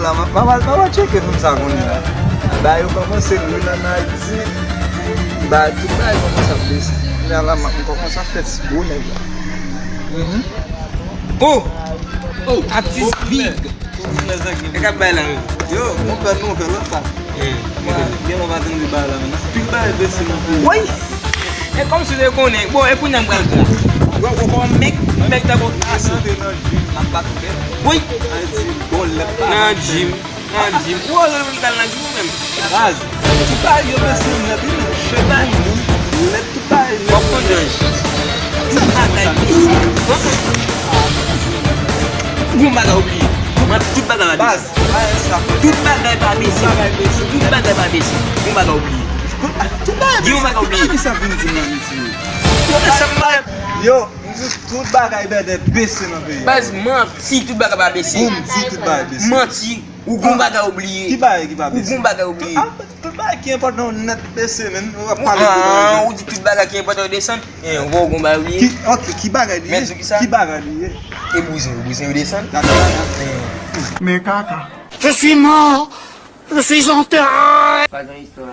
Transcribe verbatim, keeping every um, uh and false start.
Mama, mama, mama tcheke moun sa kounye a. Ba yo kòmanse lwe nan Ayiti. Ba tout bagay kòmanse ap bese. Kounye a la, m kòmanse ap fè ti gwo nèg la. Mhm. Oh! Oh! Atis big! E k ap bay la menm. Yo, monpè nou fè lòt pa. Gen lè w pa tande bay la menm. Tout bagay bese nan peyi. Woy! E kòmsi w te konnen. Bon, e kounye a m pral gra. Bon, bon, bon, mèk, mèk ta bon ase. Ap bat fè. Woy! Nan jim. Nan jim. Ou wè lè m pral nan jim ou menm. Baz, tout bagay yo bese nèt wi menm. Cheve moun, lèt tout bagay nèt. W ap konn jan. Tout bagay bese. Gon bagay ou bliye. Mwen tout bagay la bese. Tout bagay pa bese. Tout bagay pa bese. Gon bagay ou bliye. Tout bagay bese. Gon bagay ou bliye. Yo, m di tout bagay bèdè bese nan peyi a. Baz, manti, tout bagay pa bese. Bon, m di tout bagay bese. Manti, ou gon bagay ou bliye. Ki bagay ki pa bese? Ou gon bagay ou bliye. Ah, tout bagay ki enpòtan yo nèt bese, menm. Ou ap pale de bagay sa. Ou di tout bagay ki enpòtan yo desann. Eh, ou gon bagay ou bliye. Ki, ok, ki bagay li ye? Ki bagay li ye? E bouzen, bouzen yo desann. Gade bagay. Men kaka. Je suis mort. Je suis enterré. Pa gen istwa.